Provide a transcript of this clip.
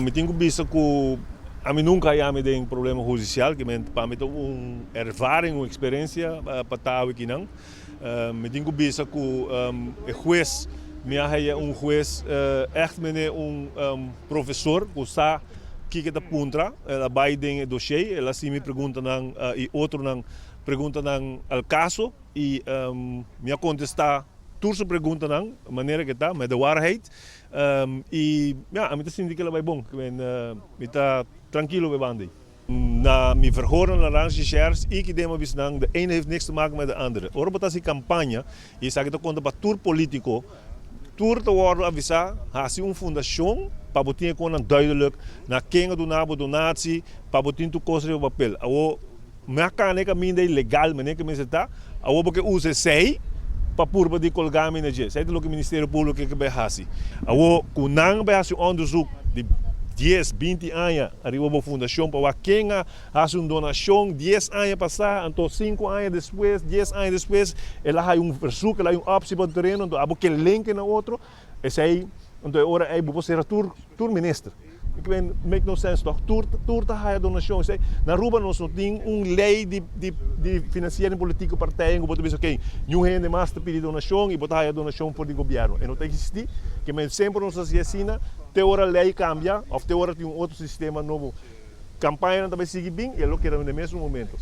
Mi tin ku bisa ku ami nunka a yami den problema hudisial, ke men pa mi ta un ervaring, un eksperensia pa ta awe kinan. Mi tin ku bisa ku e hues, mi a haya un hues ègt mene un profesor ku sa kiko e ta puntra. El a bai den e dossier, el a hasi mi preguntanan i otronan preguntanan al kaso i mi a kontestá tur su preguntanan manera ke ta, met de waarheid. I ya, ami ta sinti ku el a bai bon. Mi ta trankilo be banda ei. Na mi verhoor na Landsrecherche i ki den mi a bisa nan, de ene heeft niks te maken met de andere. Ora bo ta hasi kampaña, i esaki ta konta pa tur politiko, tur ta wòrdu avisá, hasi un fundashon pa bo tin e konan duidelijk na ken a duna bo donatie, pa bo tin tur kos riba papel. Awor, Mi a kana e kaminda ei legal manera ku mester ta, awor bo ke usa esei pa purba di kolgá mi na dje. Esei ta loke Ministerio Públiko ke bai hasi. Awor ku nan bai hasi un òndersuk di dies, 20 aña ariba bo fundashon pa wak ken a hasi un donashon 10 aña pasá, anto 5 aña despues, 10 aña despues el a haya un versuk, el a haya un optie pa un tereno, anto abo ke link na otro, esei, anto e ora ei bo por sera tur tur minister. Ik meen, make no sense toch? Tur tur ta haya donashon. Esei, na Aruba nos no tin un lei di di di financiering politico partijen ku bo ta bisa oké, niun hende mas ta pidi donashon i bo ta haya donashon for di gobièrnu. E no ta eksistí. Ke men semper nos hasi asina te ora lei kambia òf te ora tin un otro sistema nobo. Kampañanan ta bai sigui bin i e lo keda na e mesun momento.